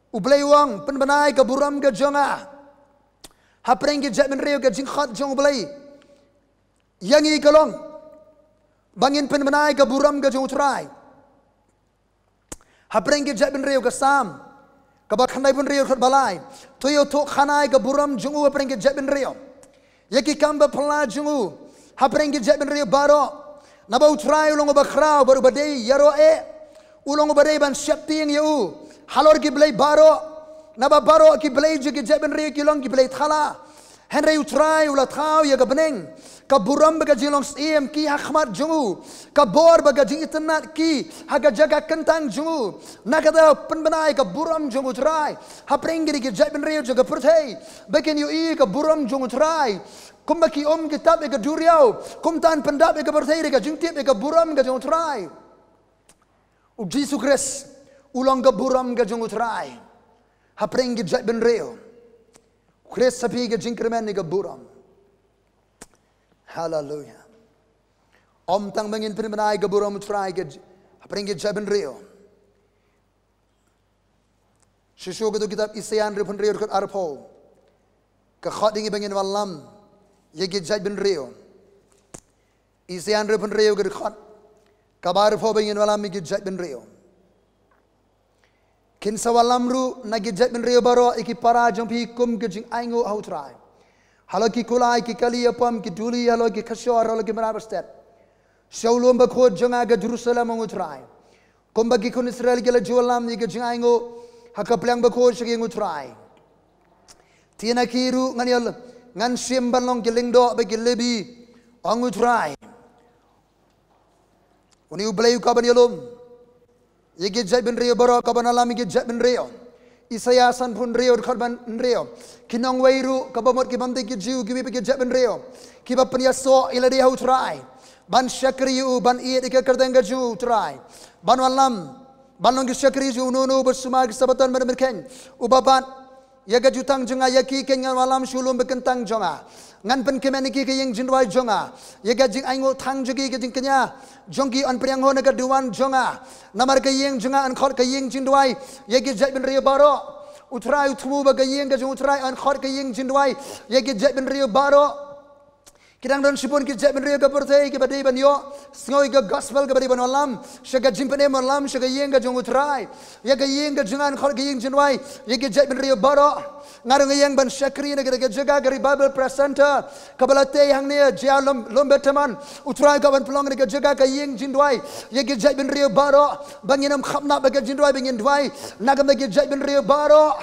U Blei u ong, pynbna ïa ka burom ka jong nga hapdeng ki jaitbynriew. Ka jingkhot jong U Blei ïa ngi ka long ba ngin pynbna ïa ka burom ka jong U Trai hapdeng ki jaitbynriew. Ka Salm kaba khyndaiphew hynriew, dkhot ba lai: To ïathuhkhana ïa ka burom jong u hapdeng ki jaitbynriew, ïa ki kam ba phylla jong u hapdeng ki jaitbynriew baroh. Naba U Trai u long uba khraw bad uba dei ïaroh eh. U long uba dei ban sheptieng ïa u halor ki blei baroh. Naba baroh ki blei jong ki jaitbynriew ki long ki blei thala. Hynrei U Trai u la thaw ïa ka bneng, ka burom bad ka jinglong syiem ki ha khmat jong u, ka bor bad ka jingitynnad ki ha ka jaka kyntang jong u. Na kata, pynbna ïa ka burom jong U Trai hapdeng kine ki jaitbynriew jong ka pyrthei, ba kin ïohi ïa ka burom jong U Trai. Kumba ki um ki tap ïa ka duriaw, kumta yn pyndap ïa ka pyrthei da ka jingtip ïa ka burom ka jong U Trai. U Jisu Khrist u long ka burom ka jong U Trai hapdeng ki jaitbynriew. U Khrist ha phi ka jingkyrmen ïa ka burom. Haleluia. Ym tang ba ngin pynbna ïa ka burom U Trai ka j-, hapdeng ki jaitbynriew. Shuh shuh kato kitab Isaïah hynriewphew hynriew, dkhot arphew, ka khot ïa ngi ba ngin wallam ïa ki jaitbynriew. Isaïah hynriewphew hynriew, ka dkhot kaba arphew, ba ngin wallam ïa ki jaitbynriew. Kin sa wallam ruh na ki jaitbynriew baroh ïa ki para jong phi kum ka jingainguh ha U Trai. Halor ki kulai, ki kali ïapom, ki duli, halor ki khashor, halor ki mrad bastet, sha u lum bakhuid jong nga ka Jerusalem, ong U Trai. Kumba ki khun Israel ki la ju wallam ïa ka jingainguh ha ka pliang bakhuid sha ka ïing U Trai, te na ki ruh ngan ïal-, ngan shim ban long ki lyngdoh bad ki lynti, ong U Trai. Une U Blei u kwah ban ïalum ïa ki jaitbynriew baroh, u kwah ban wallam ïa ki jaitbynriew. Isaïah sanphew hynriew, dkhot ba hynriew. Ki nongwei ruh, kaba mut ki bym dei ki Jiw, kiwei pat ki jaitbynriew, kiba pynïasoh ïa lade ha U Trai, ban shakri ïa u, ban ïeit ïa ka kyrteng ka jong U Trai, ban wallam, ban long ki shakri jong uno uno uba sumar ki Sabaton, ban pynkheiñ, uba bat ïa ka jutang jong nga. Ïa ki keiñ ngan wallam sha u lum bakyntang jong nga. Ngan pynkmen ïa ki ha ka ïing jingduwai jong nga. Ïa ka jingainguh thang jong ki, ka jingkñia jong ki yn pdiang ho na ka duwan jong nga. Namar ka ïing jong nga yn khot ka ïing jingduwai ïa ki jaitbynriew baroh. U Trai u thmu ba ka ïing ka jong U Trai yn khot ka ïing jingduwai ïa ki jaitbynriew baroh. Ki dang don shibun ki jaitbynriew ka pyrthei kiba dei ban ïohsngew ïa ka gospel, kiba dei ban wallam sha ka jingpynim, wallam sha ka ïing ka jong U Trai. Ïa ka ïing ka jong nga yn khot ka ïing jingduwai ïa ki jaitbynriew baroh. Nga ruh nga ïeng ban shakri na kata ka jaka, ka Revival Presenter kaba la tei hangne, jia lum, lum Betaman. U Trai u kwah ban pynlong na kata ka jaka ka ïing jingduwai ïa ki jaitbynriew baroh, ba ngin ym khapnap ha ka jingduwai, ba ngin duwai na ka bynta ki jaitbynriew baroh.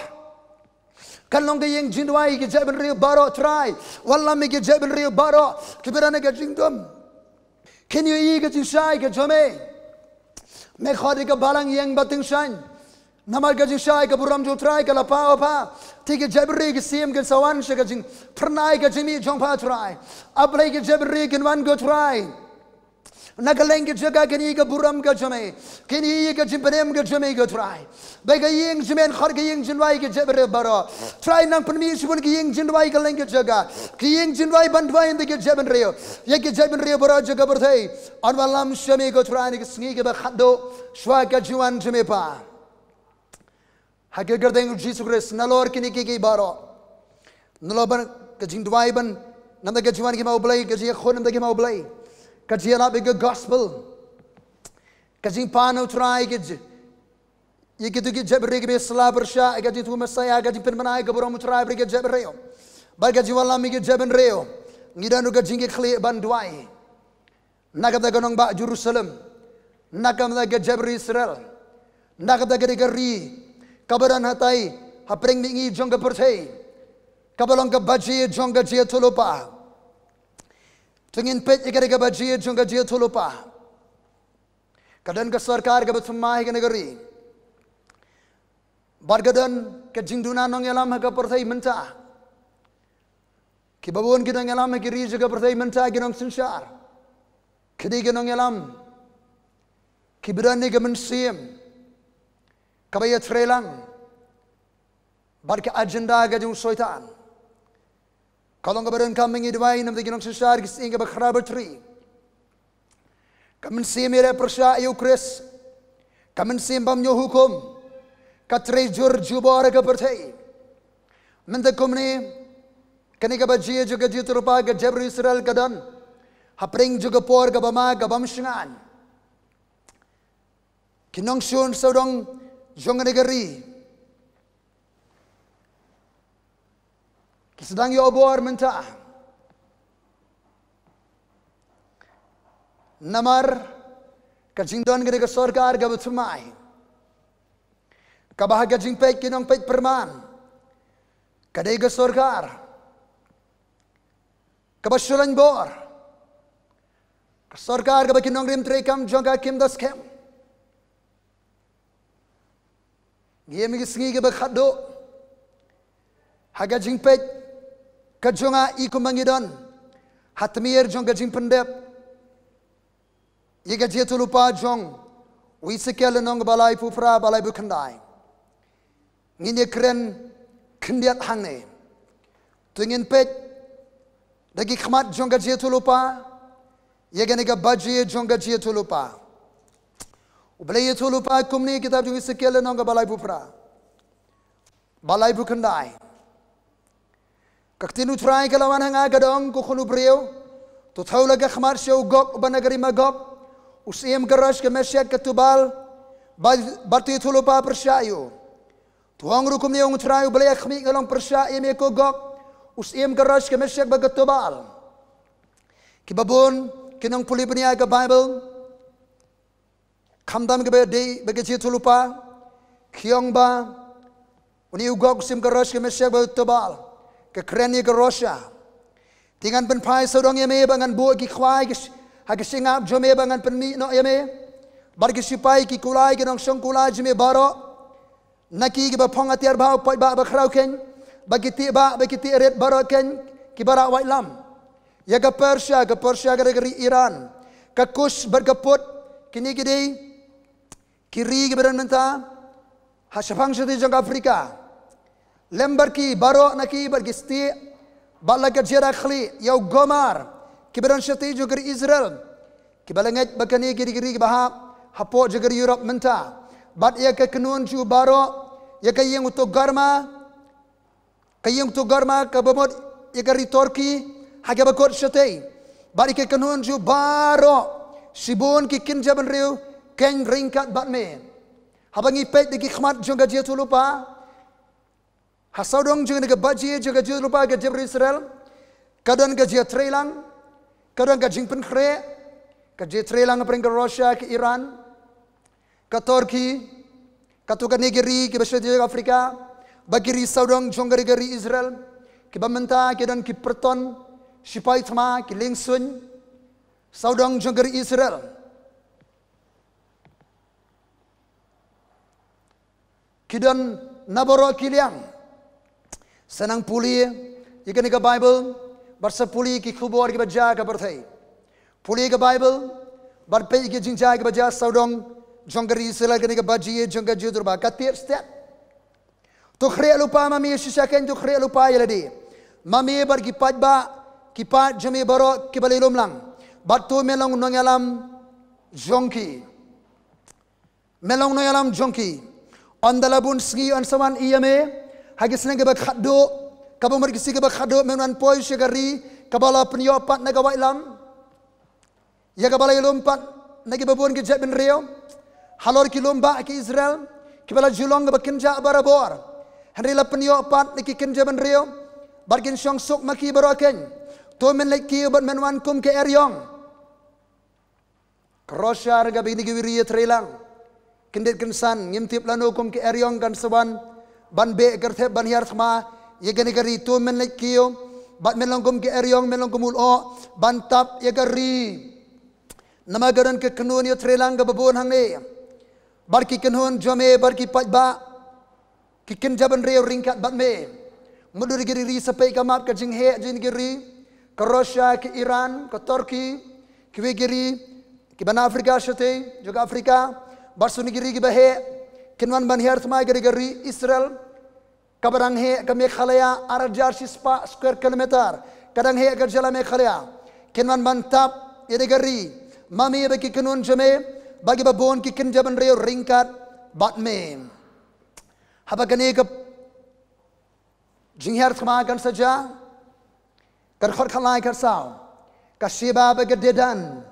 Kan long ka ïing jingduwai ïa ki jaitbynriew baroh Trai. Wallam ïa ki jaitbynriew baroh kiba don ha ka jingdum. Kin ïohi ïa ka jingshai ka jong me. Me khot ïa ka balang ïeng ba tyngshaiñ. Namar ka jingshai ka burom jong Trai ka la paw ha pha. Te ki jaitbynriew ki siem kin sa wan sha ka jingphyrnai ka jingmih jong pha Trai. A Blei ki jaitbynriew kin wan ko Trai. Na kylleng ki jaka kin ïohi ka burom ka jong me. Kin ïohi ka jingpynim ka jong me ko Trai. Ba ka ïing jong me yn khot ka ïing jingduwai ïa ki jaitbynriew baroh. Trai nang pynmih shibun ki ïing jingduwai kylleng ki jaka. Ki ïing jingduwai ban duwai ïa ki jaitbynriew. Ïa ki jaitbynriew baroh jong ka pyrthei. Yn wallam sha me ko Trai ha kine ki sngi kiba khatduh. Shuwa ka jingwan jong me Pa. Ha ka kyrteng U Jisu Khrist, nalor kine kiei kiei baroh. Nalor ban ka jingduwai ban, namar ka jingwan ki ma U Blei, ka jingïakhun namar ki ma U Blei. Ka jingïalap ïa ka gospel. Ka jingpan U Trai ka ji-, ïa kito ki jaitbynriew kiba sla pyrshah ïa ka jingthmu Messaïah, ka jingpynbna ïa ka burom U Trai bad ki jaitbynriew. Bad ka jingwallam ïa ki jaitbynriew. Ngi don ruh ka jingkitkhlieh ban duwai. Na ka bynta ka nongbah Jerusalem. Na ka bynta ka jaitbynriew Israel. Na ka bynta ka dei ka ri kaba don hatai, hapdeng mihngi jong ka pyrthei. Kaba long ka baje jong ka jingïathuhlypa. To ngin peit ïa ka dei ka baje jong ka jingïathuhlypa. Ka don ka sorkar kaba thymmai ha kane ka ri. Bad ka don ka jingduna nongïalam ha ka pyrthei mynta. Kiba bun ki nongïalam ha ki ri jong ka pyrthei mynta ki nongsynshar. Ki dei ki nongïalam kiba don ïa ka mynsiem kaba ïatreilang bad ka agenda ka jong u Soitan. Ka long kaba donkam ba ngi duwai namar ki nongsynshar ki sngi kaba khraw ba tri. Ka mynsiem ïaleh pyrshah ïa U Khrist. Ka mynsiem bym ñiew hukum. Ka trei jur jubor ha ka pyrthei. Mynta kumne, kane ka baje jong ka jingïathuhlypa ka jaitbynriew Israel ka don hapdeng jong ka por kaba ma, kaba bym shngaiñ. Ki nongshun sawdong jong kane ka ri ki sdang ïoh bor mynta. Namar ka jingdon kane ka sorkar kaba thymmai. Kaba ha ka jingpeit ki nongpeit pyrman. Ka dei ka sorkar kaba shu lain bor. Ka sorkar kaba ki nongrim treikam jong ka kim da skhem. Ngi ïa mih ki sngi kiba khatduh. Ha ka jingpeit ka jong nga i kumba ngi don ha tmier jong ka jingpyndep ïa ka jingïathuhlypa jong u Esekiel lynnong ba laiphew phra, ba laiphew khyndai. Ngin ïa kren khyndiat hangne. To ngin peit da ki khmat jong ka jingïathuhlypa ïa kane ka baje jong ka jingïathuhlypa. U Blei ïathuhlypa kumne, kitab jong u Esekiel lynnong ba laiphew phra, ba laiphew khyndai. Ka ktien U Trai ka la wan ha nga, ka ong, ko khun u briew, to thew la ka khmat sha u Gog uba na ka ri Magog, u syiem Kerosh, ka Meshek, ka Tubal, ba, ba to ïathuhlypa pyrshah ïa u. To ong ruh kumne, ong U Trai U Blei, ha khmih nga long pyrshah ïa me ko Gog, u syiem Kerosh, ka Meshek bad ka Tubal. Kiba bun ki nongpule bniah ka Baibl, khamtam kiba dei bad ka jingïathuhlypa, ki ong ba une u Gog, u syiem Kerosh, ka Meshek bad ka Tubal, ka kren ïa ka Russia. Te ngan pynphai sawdong ïa me bad ngan buh ki khwai ki sh-, ha ki shyiap jong me bad ngan pynmih noh ïa me. Bad ki shipai, ki kulai, ki nongshong kulai jong me baroh, na ki kiba phong atiar bha, u paidbah ba khraw khein, bad ki tih bah, bad ki tih rit baroh khein, kiba rah waitlam. Ïa ka Persia, ka Persia ka dei ka ri Iran, ka Kush bad ka Put, kine ki dei ki ri kiba don mynta ha shaphang shatei jong ka Afrika. Lem bad ki baroh na ki bad ki stieh, bad la ka jingïada khlieh ïa u Gomar, kiba don shatei jong ka ri Israel. Kiba la ngeit ba kane ki dei ki ri kiba hap hapoh jong ka ri Europe mynta. Bad ïa ka kynhun jong u baroh, ïa ka ïing u Togarma, ka ïing u Togarma kaba mut ïa ka ri Turkey ha kaba kut shatei. Bad ïa ka kynhun jong u baroh, shibun ki kynja bynriew khein ryngkat bad me. Haba ngi peit da ki khmat jong ka jingïathuhlypa, ha sawdong jong kane ka baje jong ka jingïathuhlypa ka jaitbynriew Israel, ka don ka jingïatreilang, ka don ka jingpynkhreh, ka jingïatreilang hapdeng ka Russia, ka Iran, ka Turkey, kato kane ki ri kiba shatei jong Afrika, Ba ki ri sawdong jong ka ri ka ri Israel, kiba mynta ki don ki pyrton shipai thma, ki liengsuiñ sawdong jong ka ri Israel, ki don na baroh ki liang. Sa nang pule ïa kane ka Bible, bad sa pule ki khubor kiba jia ha ka pyrthei. Pule ka Bible, bad peit ïa ki jingjia kiba jia sawdong jong ka ri Israel, kane ka baje jong ka jingïathuhlypa, ka tied stet. To khreh lypa ma me shisha kein, to khreh lypa ïa lade, ma me bad ki paidbah, ki paid jong me baroh kiba la ïalum lang. Bad to men long nongïalam jong ki. Men long nongïalam jong ki. Ynda la bun sngi yn sa wan ïa me ha ki snem kiba khatduh. Kaba mut ki sngi kiba khatduh men wan poi sha ka ri kaba la pynïoh pat na ka waitlam, ïa kaba la ïalum pat na kiba bun ki jaitbynriew, halor ki lum bah ki Israel, kiba la ju long kaba kynjah barabor. Hynrei la pynïoh pat na ki kynja bynriew, bad kin shong suk ma ki baroh kein. To men leit kiew bad men wan kum ka eriong. Ka Russia, ryngkat bad kine kiwei ki ri ïatreilang, kyndit kynsan, ngim tip lano kum ka eriong kan sa wan ban beh kyrthep, ban hiar thma ïa kane ka ri. To men leit kiew bad men long kum ka eriong, men long kum u lyoh ban tap ïa ka ri. Namar ka don ka kynhun ïatreilang kaba bun hangne, bad ki kynhun jong me bad ki paidbah, ki kynja bynriew ryngkat bad me. Mutdur ki ri, sa peit ka map ka jingheh jong ki ri, ka Russia, ka Iran, ka Turkey, kiwei ki ri kiba na Africa shatei jong ka Africa, bad sa kine ki ri kiba heh, kin wan ban hiar thma ïa ka ri Israel. Kaba dang heh ka Meghalaya, ar hajar shispah square kilometer, ka dang heh ka jylla Meghalaya. Kin wan ban tap ïa ka ri, ma me bad ki kynhun jong me, bad kiba bun ki kynja bynriew ryngkat bad me. Haba kane ka jinghiar thma kan sa jia, ka dkhot khatlai khatsaw, ka Sheba bad ka Dedan,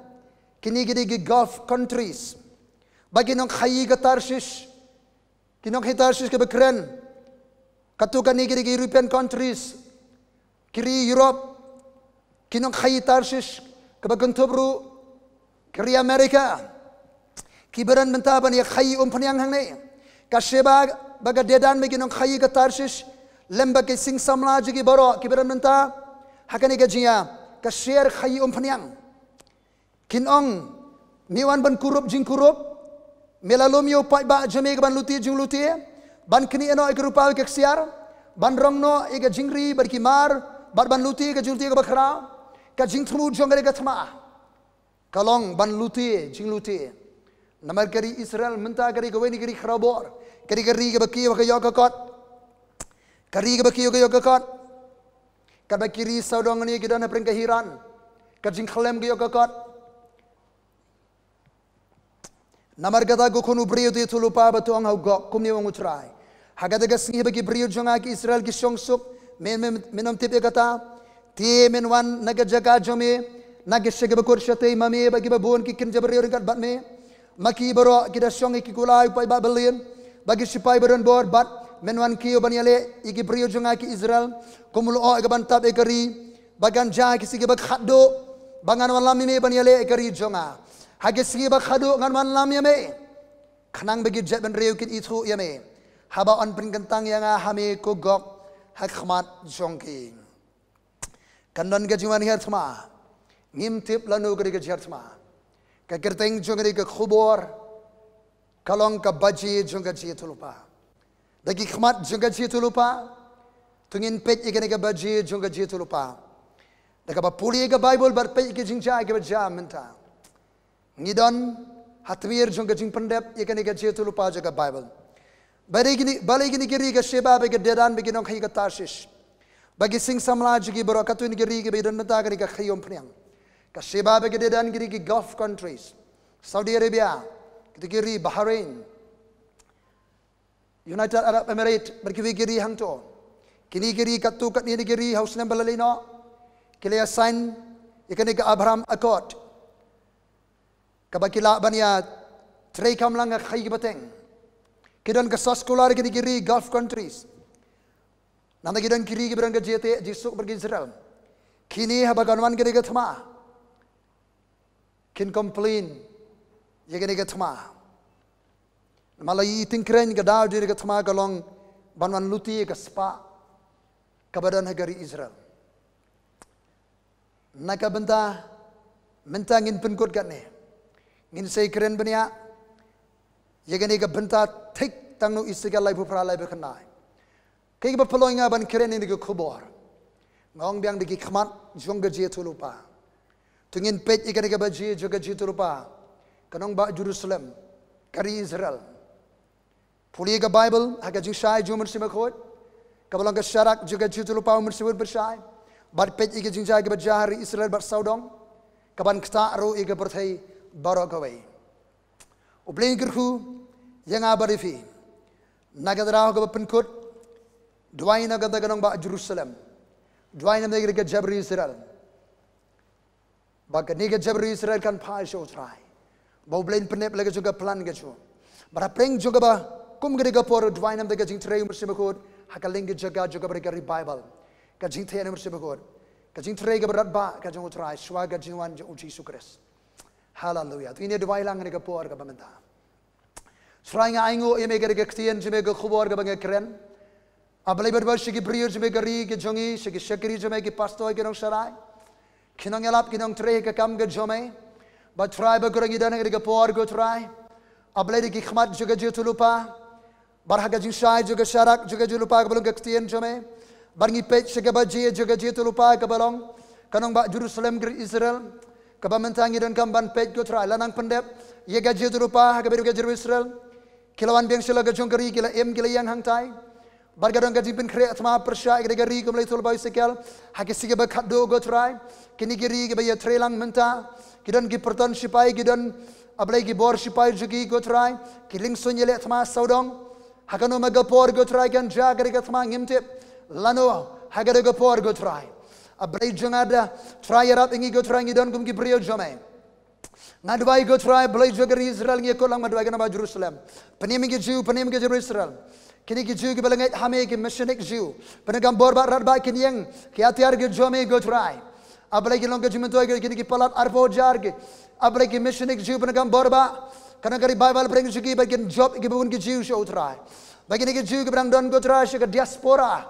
kine ki dei ki Gulf countries, bad ki nongkhaïi ka Tarshish, ki nongkhaïi Tarshish kaba kren. Katto katne ki dei ki European countries, ki ri Europe, ki nongkhaïi Tarshish kaba kynthup ruh ki ri America, kiba don bynta ban ïa khaïi umphniang hangne. Ka Sheba bad ka Dedan, bad ki nongkhaïi ka Tarshish, lem bad ki sing samla jong ki baroh kiba don bynta ha kane ka jingïa, ka sher khaïi umphniang. Kin ong, me wan ban kurup jingkurup, me la lum ïa u paidbah jong me ka ban lute jinglute, ban knieh noh ïa ka rupa ka ksiar, ban rong noh ïa ka jingri bad ki mar, bad ban lute ïa ka jinglute kaba khraw. Ka jingthmu jong ka ri ka thma ka long ban lute jinglute. Namar ka ri Israel mynta ka dei kawei na ki ri khraw bor, ka dei ka ri kaba kiew ha ka ïoh ka kot, ka ri kaba kiew ha ka ïoh ka kot. Katba ki ri sawdong hangne ki don hapdeng ka hiran, ka jingkhyllem ka ïoh ka kot. Namar kata, ko khun u briew, to ïathuhlypa bad to ong ha u Gog, kumne ong U Trai: Ha kata ka sngi ba ki briew jong nga ki Israel ki shong suk, men, men, men ym tip ïa kata. Te men wan na ka jaka jong me, na ki sha kiba kut shatei, ma me bad kiba bun ki kynja bynriew ryngkat bad me, ma ki baroh ki da shong ïa ki kulai u paidbah ba lin, bad ki shipai ba don bor, bad men wan kiew ban ïaleh ïa ki briew jong nga ki Israel, kum u lyoh ka ban tap ïa ka ri. Ba kan jia ha ki sngi kiba khatduh ba ngan wanlam ïa me ban ïaleh ïa ka ri jong nga. Ha ki sngi kiba khatduh ngan wanlam ïa me, khnang ba ki jaitbynriew kin ithuh ïa me, haba yn pynkyntang ïa nga ha me, ko Gog, ha khmat jong ki. Kan don ka jingwan hiar thma. Ngim tip lano ka dei ka jinghiar thma. Ka kyrteng jong ka dei ka khubor, ka long ka baje jong ka jingïathuhlypa. Da ki khmat jong ka jingïathuhlypa, to ngin peit ïa kane ka baje jong ka jingïathuhlypa. Da kaba pule ïa ka Bible bad peit ïa ki jingjia kiba jia mynta, ngi don ha tmier jong ka jingpyndep ïa kane ka jingïathuhlypa jong ka Bible. Balei kine, balei kine ki ri, ka Sheba bad ka Dedan, bad ki nongkhaïi ka Tarshish, bad ki sing samla jong ki baroh, katto katne ki ri kiba don mynta kane ka khaïi umphniang? Ka Sheba bad ka Dedan ki dei ki Gulf countries, Saudi Arabia, kito ki ri, Bahrain, United Arab Emirates, bad kiwei ki ri hangto. Kine ki ri, katto katne ki ri, ha u snem ba la leit noh, ki la ïa sign ïa kane ka Abraham Accord, kaba ki lah ban ïa treikam lang ha khaïi kiba teng. Ki don ka soskular kine ki ri Gulf countries. Nangta ki don ki ri kiba don ka jingïateh jingsuk bad ki Israel. Kine, haba kan wan kane ka thma, kin complain ïa kane ka thma. Namar la ïohi tyngkreiñ, ka daw jong kane ka thma ka long ban wan luti ïa ka spah kaba don ha ka ri Israel. Na ka bynta mynta ngin pynkut katne, ngin sa ïakren bniah ïa kane ka bynta thik tang na u Esekiel laiphew phra, laiphew khyndai. Kaei kaba pynlong ïa nga ban kren ïa kane ka khubor? Nga ong biang da ki khmat jong ka jingïathuhlypa. To ngin peit ïa kane kaba jia jong ka jingïathuhlypa, ka nongbah Jerusalem, ka ri Israel. Pule ïa ka Baibl ha ka jingshai jong u Mynsiem Bakhuid, kaba long ka sharak jong ka jingïathuhlypa u Mynsiem Bakhuid pyrshah. Bad peit ïa ka jingjia kaba jia ha ri Israel bad sawdong, kaban ktah ruh ïa ka pyrthei baroh kawei. U Blei un kyrkhu ïa nga bad ïa phi. Na ka daw kaba pynkut, duwai na ka bynta ka nongbah Jerusalem, duwai na ka bynta ka jaitbynriew Israel. Ba kane ka jaitbynriew Israel kan phai sha u Trai. Ba u Blei un pyndep la ka jong ka plan ka jong u. Bad hapdeng jong kaba kum kane ka por, duwai na ka bynta ka jingtrei u Mynsiem Bakhuid ha ka liang ka jaka jong kaba dei ka revival, ka jingtreilang u Mynsiem Bakhuid, ka jingtrei kaba radbah ka jong u Trai shuwa ka jingwan jong u Jisu Khrist. Haleluia. To ngin ïa duwai lang ha kane ka por kaba mynta. Trai, nga ainguh ïa me ha kane ka ktien jong me, ka khubor kaba nga kren. A Blei, bad bad sha ki briew jong me, ka ri ka jong ngi, sha ki shakri jong me, ki pastor, ki nongsharai, ki nongïalap, ki nongtrei ha ka kam ka jong me. Bad Trai, ba khublei, ngi don ha kane ka por, ko Trai, A Blei, da ki khmat jong ka jingïathuhlypa, bad ha ka jingshai jong ka sharak jong ka jingïathuhlypa kaba long ka ktien jong me. Bad ngi peit sha kaba jia jong ka jingïathuhlypa kaba long ka nongbah Jerusalem, ka ri Israel, kaba mynta ngi donkam ban peit, ko Trai, lada nang pyndep ïa ka jingïathuhlypa ha kaba ïadei ka jaitbynriew Israel. Ki la wan biang sha la ka jong ka ri, ki la im, ki la ïeng hangtai. Bad ka don ka jingpynkhreh thma pyrshah ïa ka ri, kum la ïathuh lypa u Esekiel ha ka sngi kaba khatduh, ko Trai. Kine ki ri kiba ïatreilang mynta, ki don ki pyrton shipai, ki don, A Blei, ki bor shipai jong ki, ko Trai. Ki ling suiñ ïaleh thma sawdong. Ha kano ma ka por, ko Trai, kan jia ka ri ka thma, ngim tip. Lano ha kano ka por, ko Trai, A Blei jong nga, da Trai ïarap ïa ngi, ko Trai, ngi don kum ki briew jong me. Nga duwai, ko Trai, Blei jong ka ri Israel, ngi ïakut lang, nga duwai, ka nongbah Jerusalem. Pynim ïa ki Jiw, pynim ïa ki Jiw Israel. Kine ki Jiw kiba la ngeit ha me, ki mission ki Jiw, pyndonkam bor bad radbah, kin ïeng ki atiar ki jong me, ko Trai. A Blei, kin long ka jingmyntoi ïa kine ki palat arphew hajar ki, A Blei, ki mission ki Jiw, pyndonkam bor bad ka nang ka revival pyrshah jong ki, bad kin jop ïa kiba bun ki Jiw sha u Trai. Bad kine ki Jiw kiba dang don, ko Trai, sha ka diaspora,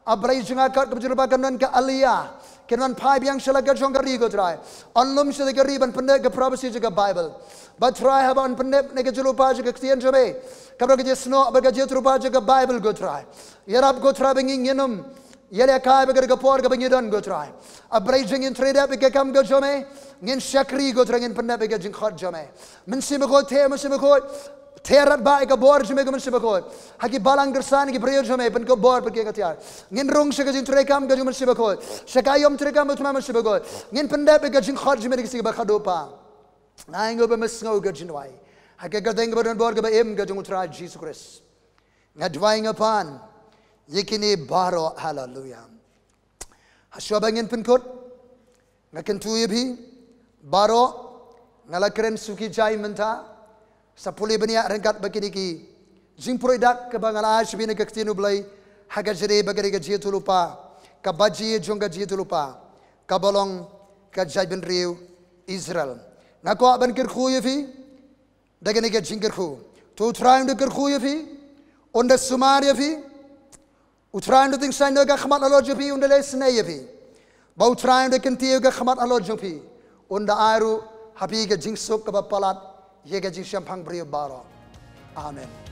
A Blei jong nga, kat kaba jur ba kan don ka aliyah, kin wan phai biang sha la ka jong ka ri, ko Trai. Yn lum sha la ka ri ban pyndep ka prophecy jong ka Baibl. Bad Trai, haba yn pyndep na ka jingïathuhlypa jong ka ktien jong me, kaba ka jingsnoh bad ka jingïathuhlypa jong ka Baibl, ko Trai, ïarap, ko Trai, ba ngi ngin ym ïalehkai bad ka por kaba ngi don, ko Trai. A Blei jong ngi, ngin trei dep ïa ka kam ka jong me. Ngin shakri, ko Trai, ngin pyndep ïa ka jingkhot jong me. Mynsiem Bakhuid, theh, Mynsiem Bakhuid, theh radbah ïa ka bor jong me, ko Mynsiem Bakhuid, ha ki balang kyrsan, ki briew jong me, pynkup bor, pynkup ïa ka atiar. Ngin rung sha ka jingtrei kam ka jong u Mynsiem Bakhuid, sha ka aïom trei kam ka jong u Mynsiem Bakhuid. Ngin pyndep ïa ka jingkhot jong me ha ka sngi kaba khatduh, Pa. Nga ainguh bad me, sngew ka jingduwai ha ka kyrteng kaba don bor, kaba im, ka jong u Trai Jisu Khrist. Nga duwai, nga pan ïa kine baroh. Haleluia. Hashwa ba ngin pynkut, nga kyntu ïa phi baroh. Nga la kren suki jai mynta, sa pule bniah ryngkat bad kine ki jingpyrshah kaba nga la ai sha phi na ka ktien u Blei, ha ka jingïadei bad ka jingïathuhlypa, kaba jia jong ka jingïathuhlypa, kaba long ka jaitbynriew Israel. Nga kwah ban kyrkhu ïa phi da kane ka jingkyrkhu. To u Trai un da kyrkhu ïa phi, un da sumar ïa phi. U Trai un da tyngshaiñ noh ïa ka khmat halor jong phi, un da leh isynei ïa phi. Bad u Trai un da kyntiew ïa ka khmat halor jong phi, un da ai ruh ha phi ka jingsuk kaba palat ïa ka jingshemphang briew baroh. Amen.